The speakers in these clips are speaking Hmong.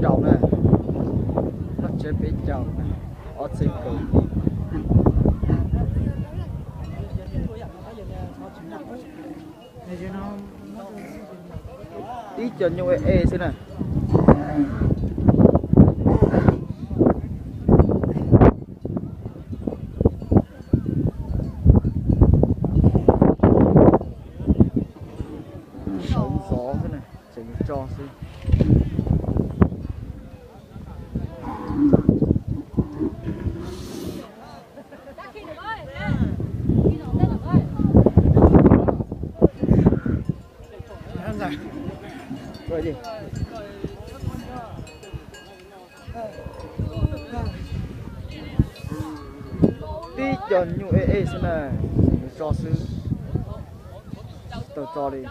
Caum na, noj tsiab peb caug, ob txhiab kaum. Tib co nyuj ej ej xwb na. Saum ntxov xwb na, tseem tso xwb. Tib co nyuj ej ej xwb na, tseem tso xwb. Tsis tau tso li.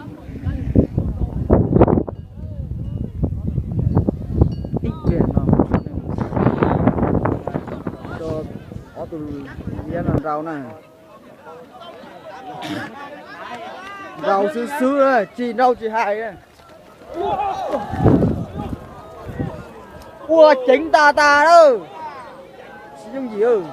Tib pliag no, ob tug liab no nrau na. Nrau xwb xwb, tsis nrau tsis hais. Ua ceev tas tas lawm. Tsis yooj yim.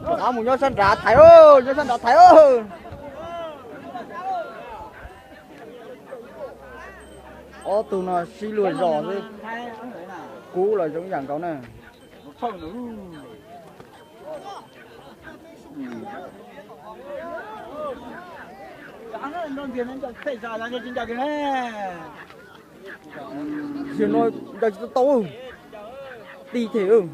Rov qab mus nyob sab nrad thaiv, nyob sab nrad thaiv. Ob tug no sib luag zos xwb. Kub los zoo yam nkaus na. Zaum no ncaws tsis tau, tau, ti them.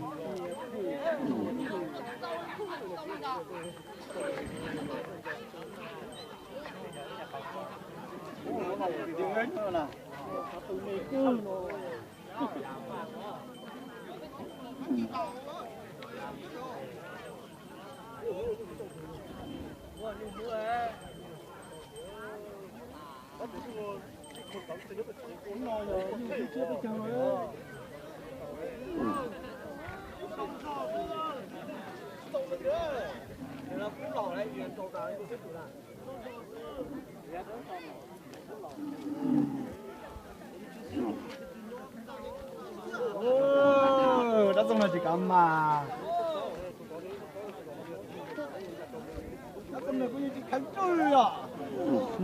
Dab txoog no tsis kav mas.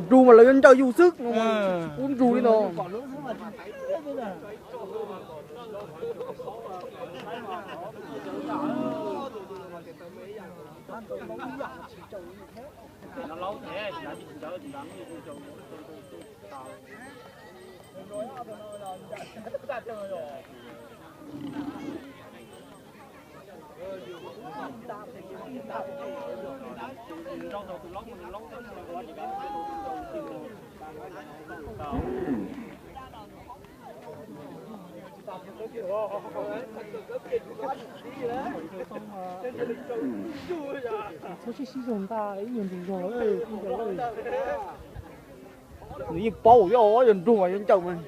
Nrug mas lawv yuav ncaws yus xwb, kuv nrug li no. Txhob sib sib zog ntag, ib nyuag nrug zog. Nws yeej paub yog, yog nrug mas yuav ncaws mas.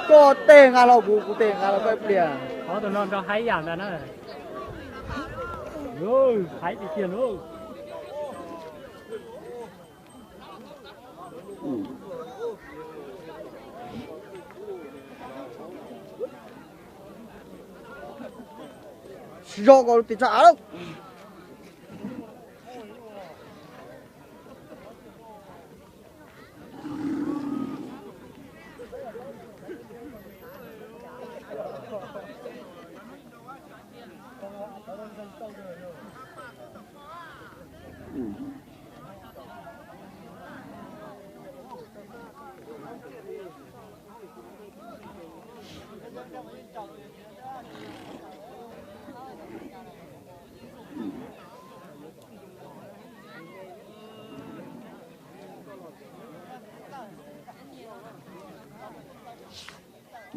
Koj tej nqa hlo kuv, kuv tej nqa hlo koj ib pliag. Ob tug no nrog haib yam ntag na. Haib tiag tiag lauj. Tsis zoo ko tis tsam av lawm.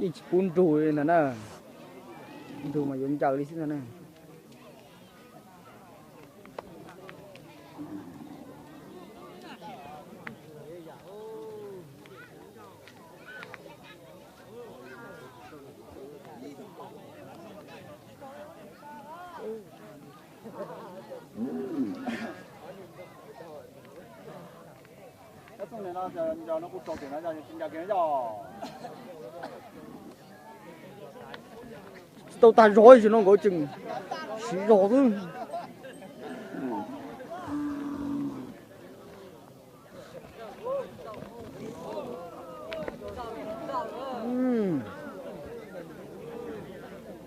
Yeej tsis pub nrug li ntag na. Nrug mas yuav ncaws li xwb ntag na. Tsis tau tag zog, tam sim no nkawd tseem siv zog xwb.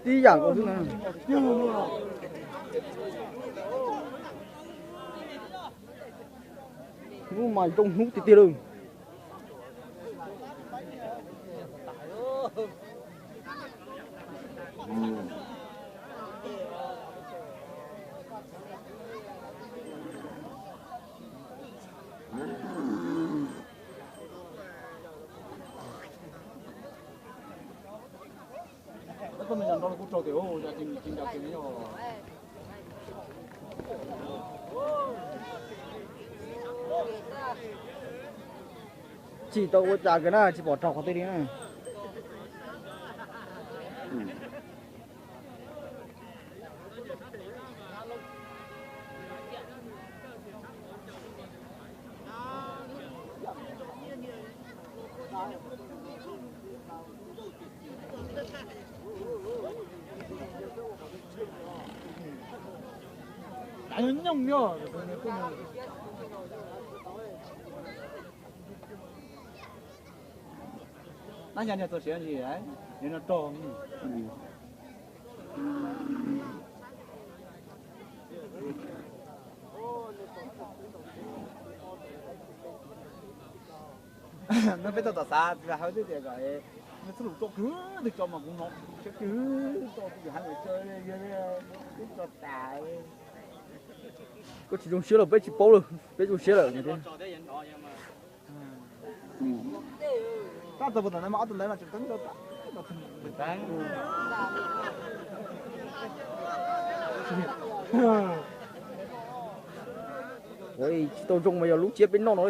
Tib yam nkaus xwb na. Hnub mas zoo hnub tiag tiag lawm. Tsis tau ua cas kiag na, tsis pom raug qhov twg li na. No peb tau tom xav hauv twb tias kom nws txhob lus tso kwv twg tso mas kuv no tso kwv tso twb yog hais tso yog twb tso tas. Koj tsis zoo siab los peb tsis paub lawm, peb zoo siab lawm. Tab tom tom no mas ob tug ntawd no tseem teeb rau. Tsis tau zoo mas yog lub tsiab peb noj no.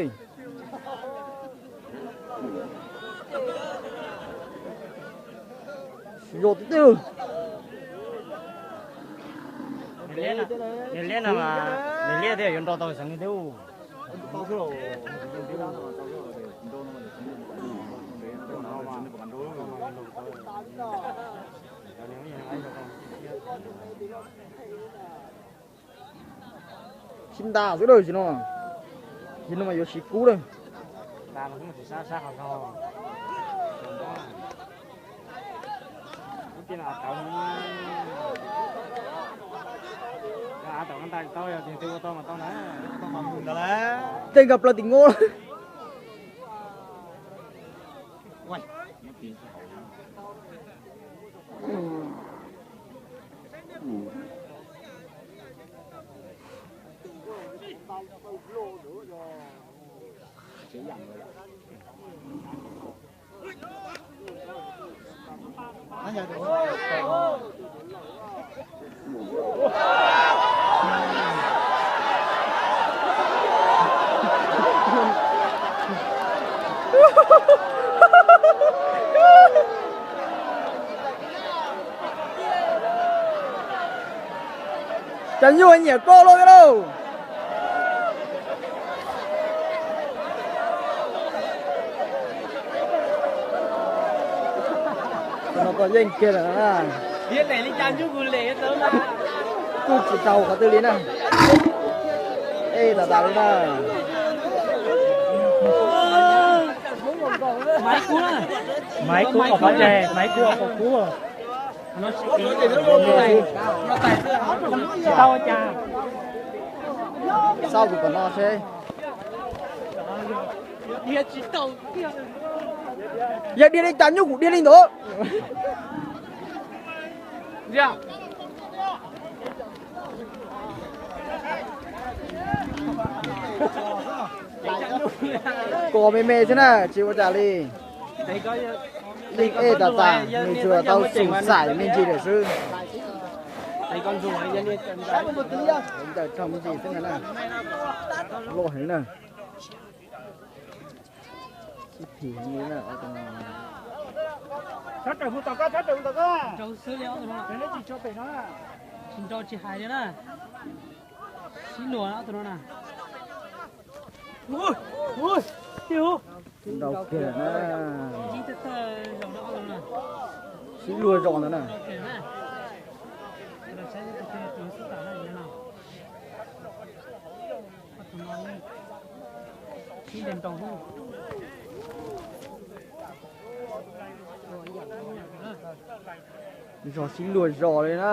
Zoo tiag tiag. Nws liab no mas, nws liab thiaj yuav nrau tau xeev li thiab. Sib nta xwb lawm no. Yog no mas yuav siv kub lawm. Tej nqa plaws tim nkaus. Cas nyuj nyiam koj luaj lauj. No koj yeej kiag lawm na. Kuj tsis tau qhov twg li na. Ej, tas tas li na. Maiv kub, maiv kub, maiv kub, maiv kub. Tsis tau cas. Xauj kuv tom no seb. Yog dhia li cas nyuj kuv dhia li ntawd. Kos me me xwb na, tsis ua cas li. Yeej ej tas tas, nws tsuas tau xum xaim me ntsis lawm xwb. Ntawm raug me ntsis xwb na. Loj heev na. Ib phim li na. Tshab raws mus tom koj, tshab raws mus tom koj. Nrau xwb li ob tug no. Neb tsis tso pem no. Tsis nrau tsis hais li na. Sib nua ob tug no na. Ntau kiag na. Sib luag zos ntawd na. Zos sib luag zos li na.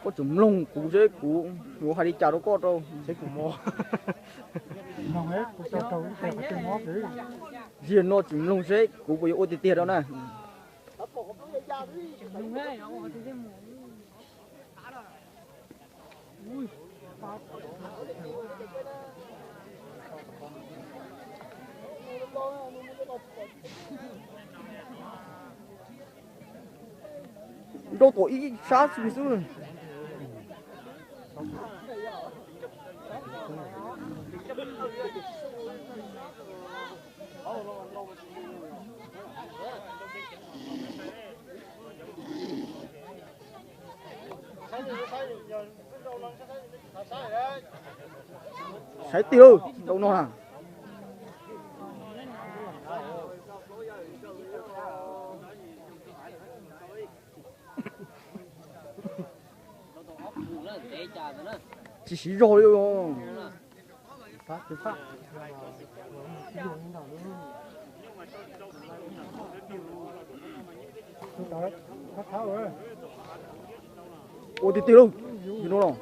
Koj tseem mloog kuv seb kuv yuav hais li cas rau koj rau. Ziag no tseem mloog seb kuv puas yuav ua tiag tiag rau na. Nrau tom ib sab xwb xwb. Saib tiag, nrau no na. Tsis siv zog li. Ua tiag tiag lauj, yog no los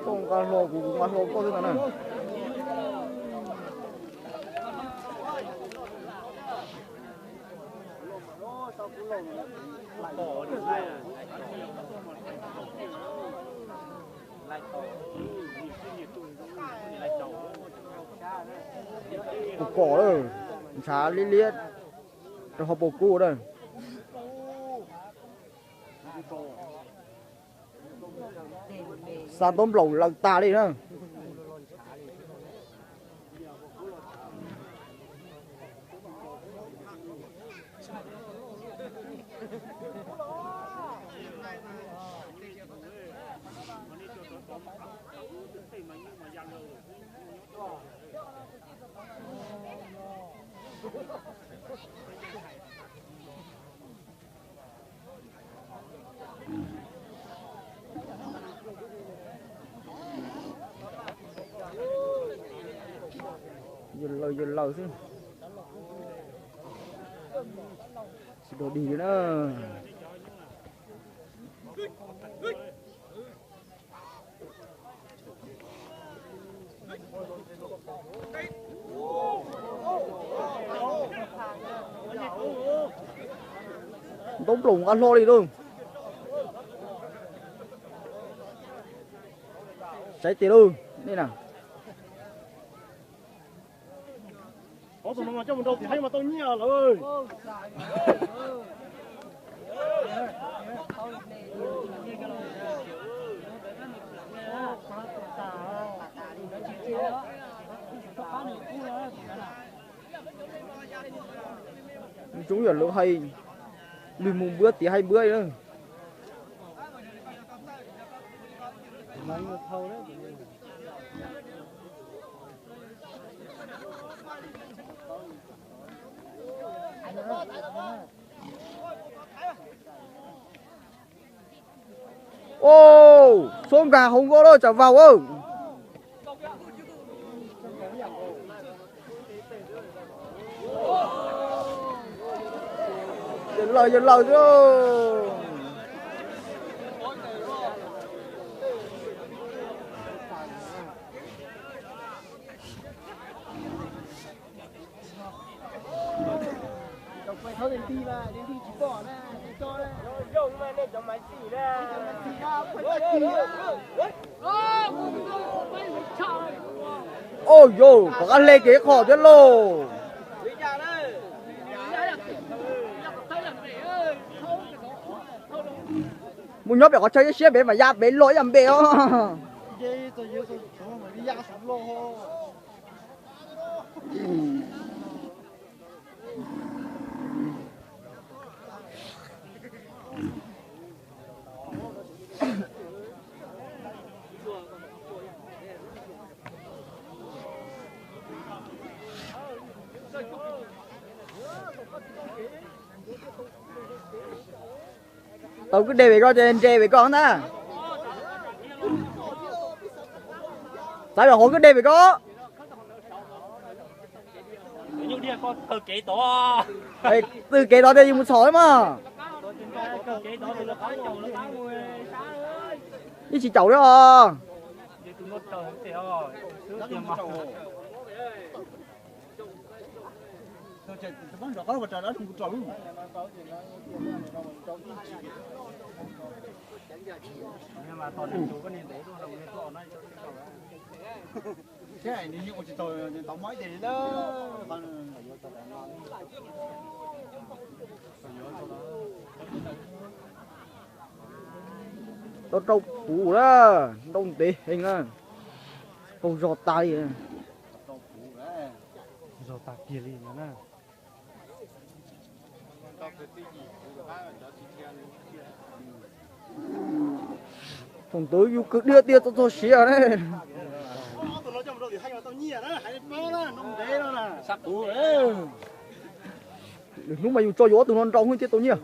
koj nqa hlo kuv, kuv nqa hlo koj xwb ntag na. Kuv kom lawm, ntshav liab liab rau hauv paus kub na. Xa ntaub nplaum lawm tas li na. Yawg laws yawg laws xwb. Tsis dog dig li na. Ntaub nplaum nqa hlo li lauj. Saib tiag lauj nej na. Ob tug no mas coj mus rau tim haib mas tau nyiaj lawm. Zoo yam lawv hais, lwm mus npuab tiav haib npuab li na. Au, txhob nkag hauv nkoj lawm tsam vau. Yawg laws yawg laws xwb. Au yau, rov qab hle kiag ib qho thiab lauj. Mus nyob pem qhov chaw ib siab pem mas ya pem los ib yam npe os. Tau kwj deg pem koj ces nres pem koj ntag. Xav yog hov kwj deg pem koj. Twg kev tod tias yus mus txhom mog. Yeej tsis caum li os. Tau rau puv na, nrau ntev heev na. Qaug zog tas li. Zog tas kiag li no na. Thaum ntawd yus kwv dhia tias txog txog siav ne. Lwm hnub mas yus tso yus ob tug no nrau thiaj tau nyiaj.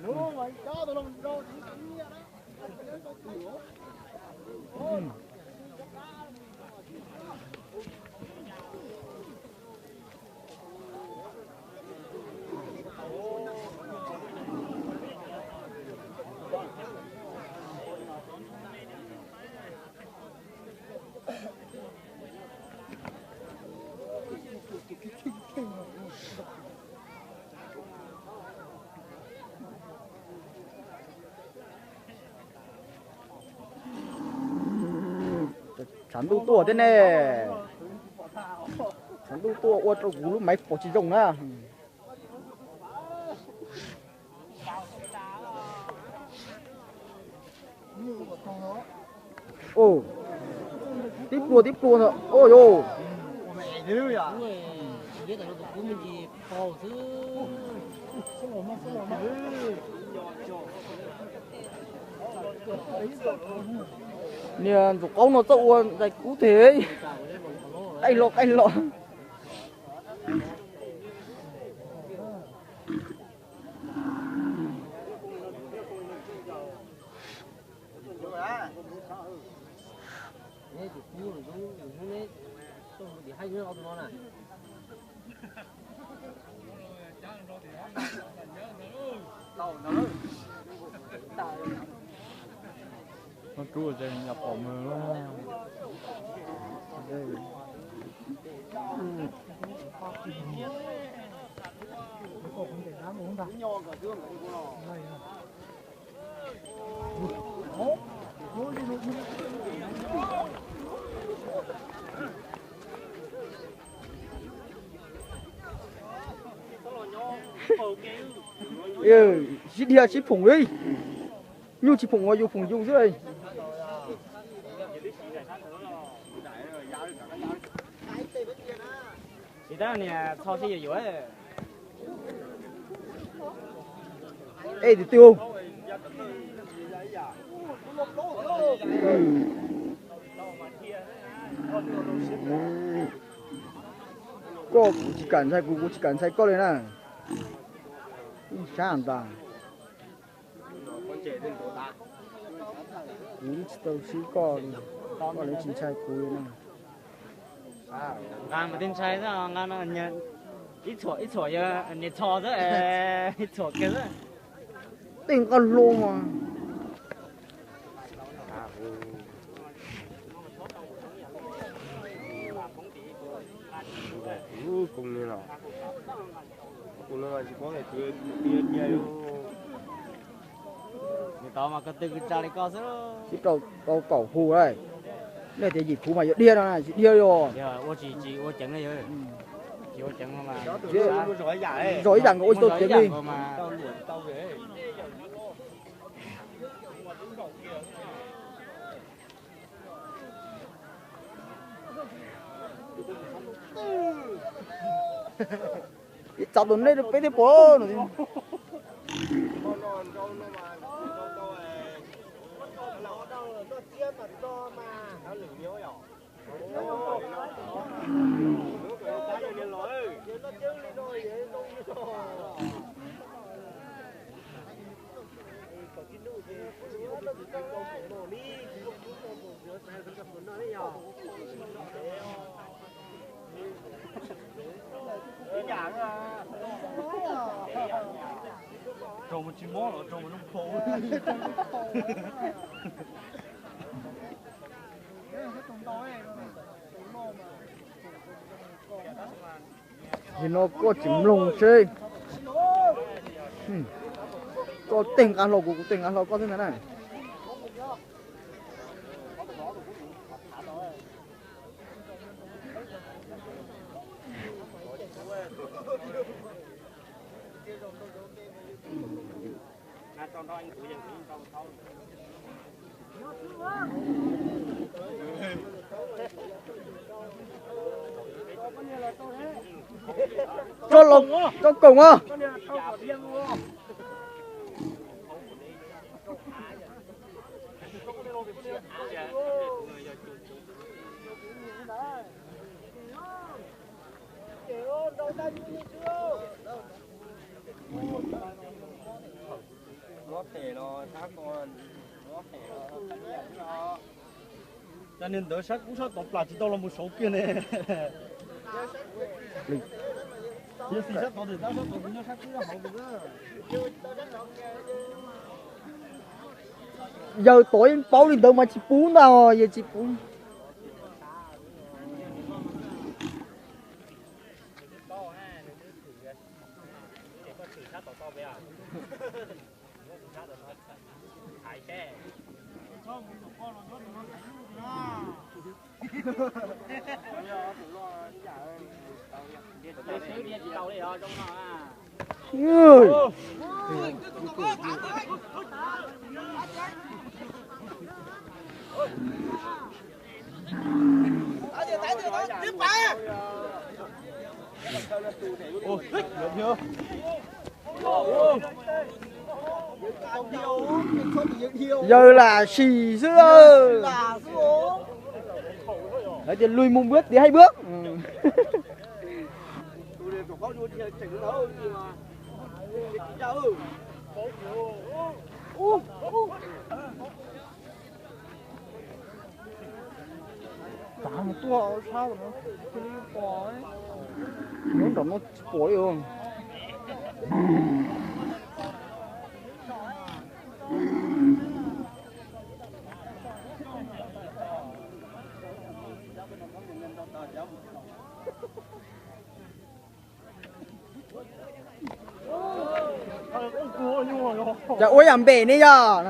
Tshav ntuj tuaj thiab ne. Tshav ntuj tuaj ua rau kuv lub maiv pom tsis zoo na. Tib pluag tib pluag ntawd. Niag ntxuam qaub no txawj ua ntxais kub tes. Qaij lo qaij lo. Rub ces yog pom mus. Sib dhia sib phoom li. Nyuj tsis phoom ua yus phoom yus xwb. Tsis tab niag txho sib yuav yuav. Ej, tus twg? Koj kuv tsis kam ntshai kuv, kuv tsis kam ntshai koj li na. Ib sab ntag. Kuv tsis tau sib koj li, koj li tsis ntshai kuv li na. Nqa mas twb ntshai xwb, nqa no ib txhuam ib txhuam yog niag txho xwb, ib txhuam kiag xwb. Tej nqa hlo mas. Nws tau mas ko tw kwv tsa li koj xwb. Sib rau tau kaum hu lawm. Nej tias yim phuv mas yuav dhia no na, tsis dhia li os. Ua tsis tsis ua ceev li. Tsis ua ceev mas zog ib yam nkaus ua tsis tau ceev li. Mas. Ib txog tus nej peb thiaj pom no. Raug mus tsis mob los raug mus zoo phau. Yog no koj tsis mloog seb. Koj tej nqa hlo kuv, kuv tej nqa hlo koj xwb ntag na. Tso los, tso koom os. Cov niag ntawd sab kub sab tod plam tsis tau los mus saud kiag ne. Yog xim sab tod, sab tod nyob sab kub sab hauv. Yawg tod yeej paub li ntawd mas tsis pub ntag, yawg tsis pub. Yawg lam sim xwb. Hais tias lui mus npuab tias hais npuab. Tav mus tuaj sab no thiaj li pom. Nyob nram no tsis pom li os. Cas ua yam npem ne yog.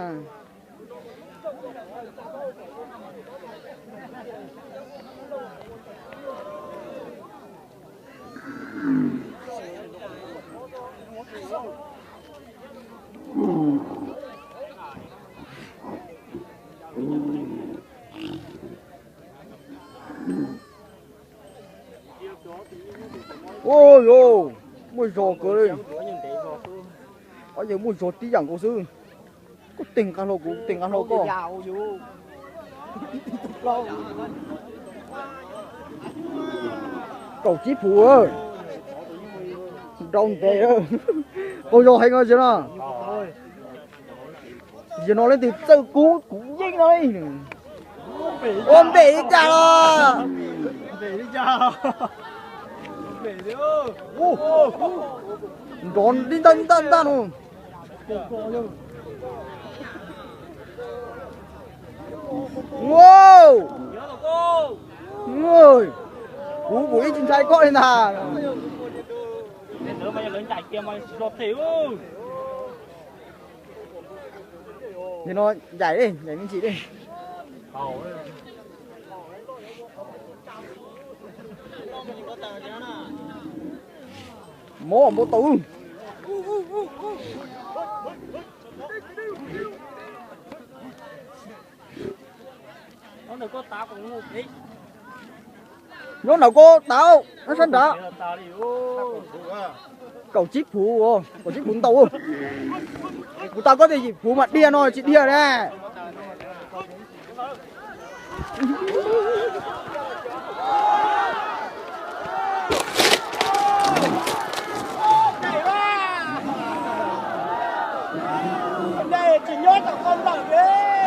Ua yog, muaj zog kawg li. Ob yawg muaj zog tib yam nkaus xwb. Koj tes nqa hlo kuv, kuv tes nqa hlo koj. Kaum tsib phuv, nrau ntev, qaug zog heev os no. Yog no leej twg txawj kub kuv yeej no li. Ua npem li cas los? Nrov li ntaj ntaj ntaj no. Kuv kuv ib tsis ntshai koj li ntag. Nim no ncaim li, ncaim me ntsis li. Mob npau taws. Nyob nram ko tau, nyob sab nrad. Kaum tsib phuv, kaum tsib phuv ntau. Kuv tau koj tias yim phuv mas dhia no tsis dhia na.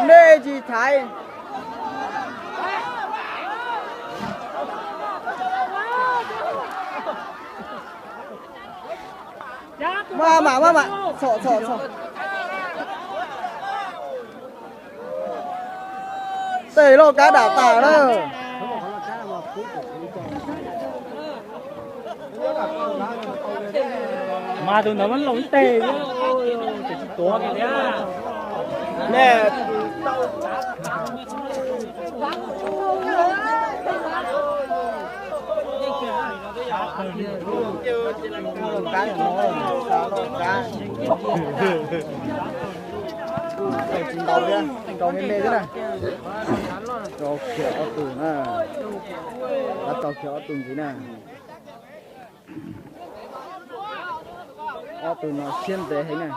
Nej tsis thaiv. Maj mam, maj mam, txhom, txhom, txhom. Tej loj kab dam tas na. Mas tus ntawd muab loo ib teg, ces tsis tuav kiag thiab. Tsis ntau thiab, rau me me thiab na. Rau kiag ob tug na. Rau kiag ob tug ntxiv na. Ob tug no siab ntev heev na.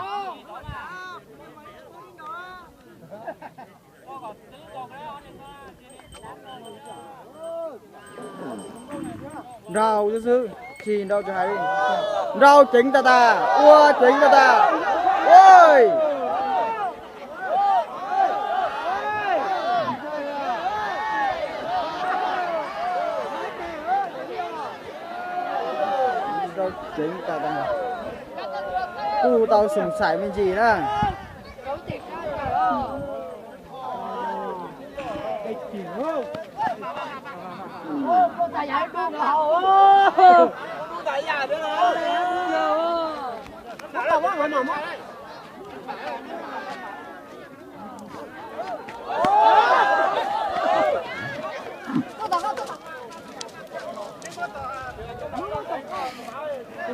Nraus xwb xwb, tsis nraus tsis hais li. Nraus ceev tas tas, ua ceev tas tas. Nraus ceev tas tas. Kuj tau xoom xaim me ntsis na.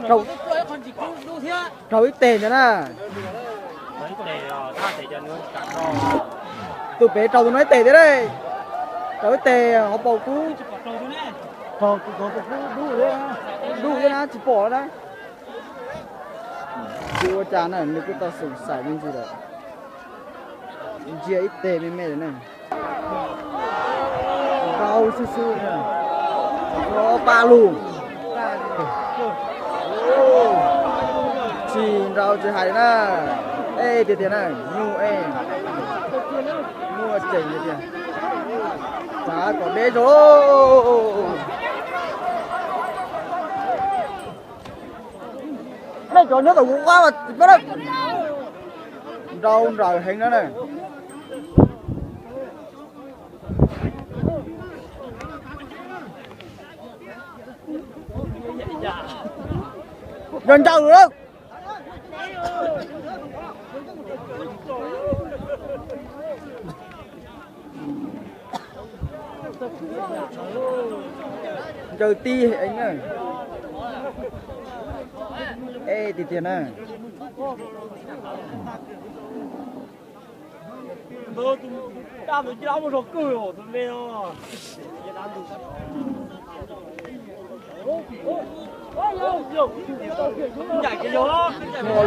Rau, rau ib teg ntag na. Tus pem rau tus no ib teg thiab na. Rau ib teg hauv paus kub. Dub thiab na, tsis pom na. Tsis ua cas na, nws kuj tau xoom xaim me ntsis lawm. Ntsia ib teg me me lawm na. Nraus xwb xwb na. Ob pab lug. Tsis nraus tsis hais na. Ej tiag tiag na, nyuj ej. Nyuj ceem tiag tiag. Tsav kom deb zog. Nej cov nyob tom kuv qab mas tsis paub na. Nraus nrawm heev na na. Yog ncaws lawm. Ncaws tib heev na. Ej tiag tiag na. Nrog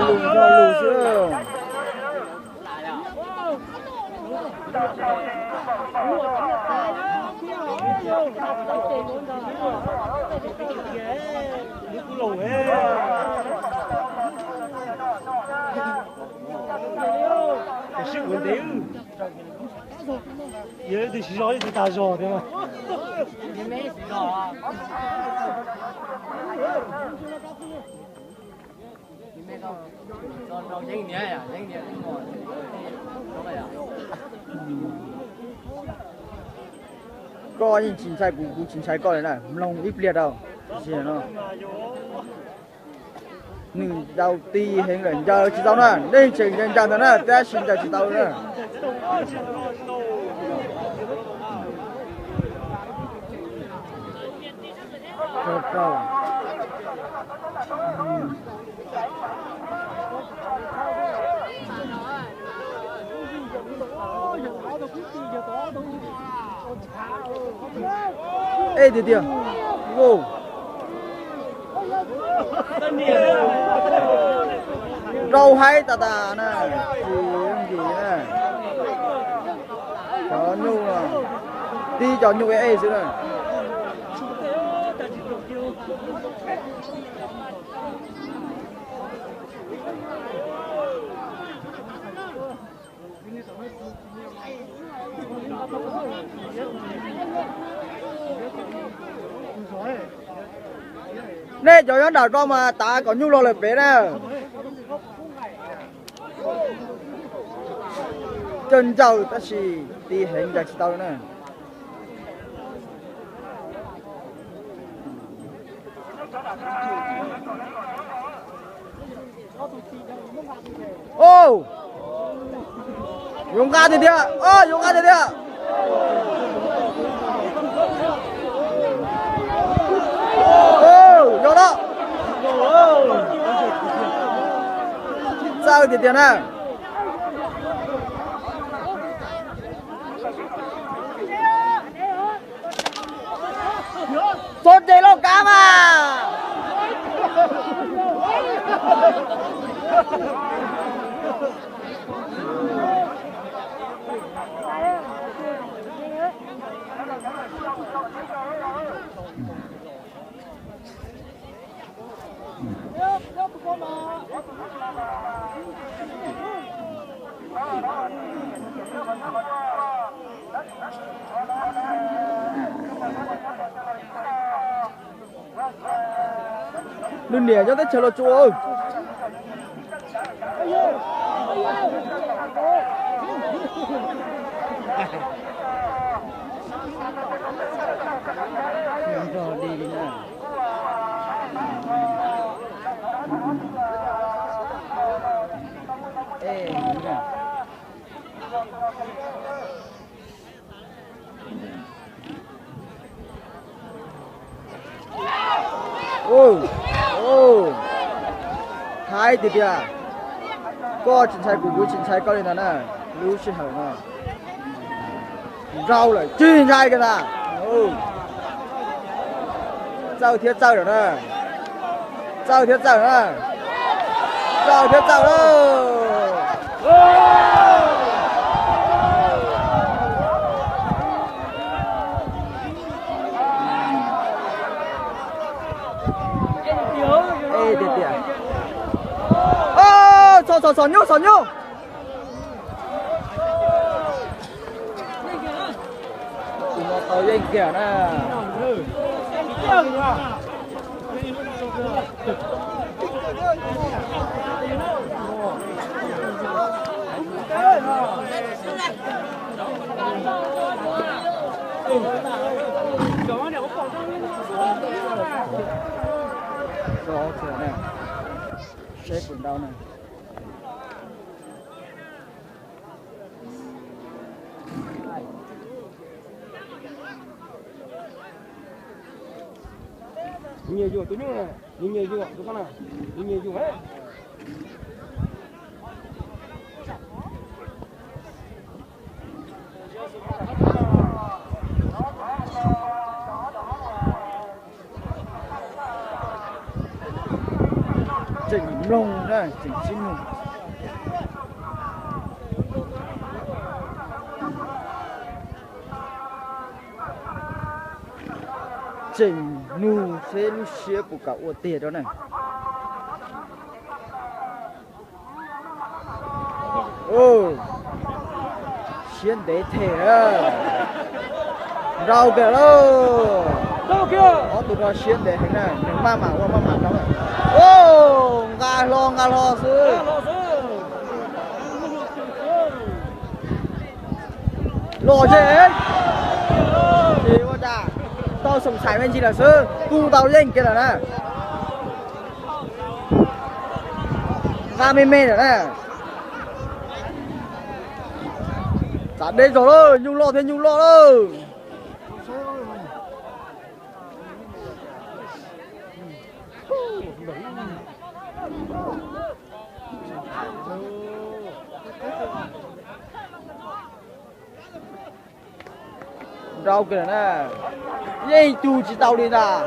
lus, nrog lus xwb. Tus sib ua ntev, yog leej twg siv zog leej twg tag zog thiab. Koj yeej tsis ntshai kuv, kuv tsis ntshai koj li na, mloog ib pliag rau. Tiam sis no nws ncaws ti heev lawm, ncaws tsis tau na, nej tseem ncaws ncaws ntawd na, tab sis ncaws tsis tau na. Rau, rau. Ej tiag tiag. Rau haib tas tas na, tsis yooj yim na. Cov nyuj, tib cov nyuj ej ej xwb na. Nej cov nyob nram ko mas tav kom nyuj los lawm pem na. Cawg ncaws tab sis ti heev ncaws tsis tau na. Yuav nqa tiag tiag, yuav nqa tiag tiag. Yog lawm. Txawj tiag tiag na. Txhob de loj kab mas. Lub niam nyob teb chaws Los Tsuas. Haib tiag tiag. Koj tsis ntshai kuv, kuv tsis ntshai koj li ntag na. Lub sij hawm no nrau lawm tsis ntshai kiag ntag. Txawj thiab txawj lawm na. Txawj thiab txawj na. Txawj thiab txawj na. Tiag tiag. Txhom txhom txhom nyuj txhom nyuj. Tus no tau yeej kiag na. Seb puas nrau na. Nyias yuam tus nyuj na, nyias yuam tus ko na, nyias yuam. Tseem mloog na, tseem sib nug. Tseem nug seb lub siab puas kam ua tiag rau na. Siab ntev them. Nrau kiag lauj. Ob tug no siab ntev heev na, nws maj mam ua maj mam rau. Nqa hlo nqa hlo xwb. Los ze, tsis ua cas, tau xoom xaim me ntsis lawm xwb, kuj tau yeej kiag lawm na. Nqa me me lawm na. Txav deb zog lawm, nyuj loj thiab nyuj loj lawm. Rau kiag na, yeej cug tsis tau li ntag,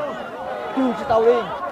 cug tsis tau li.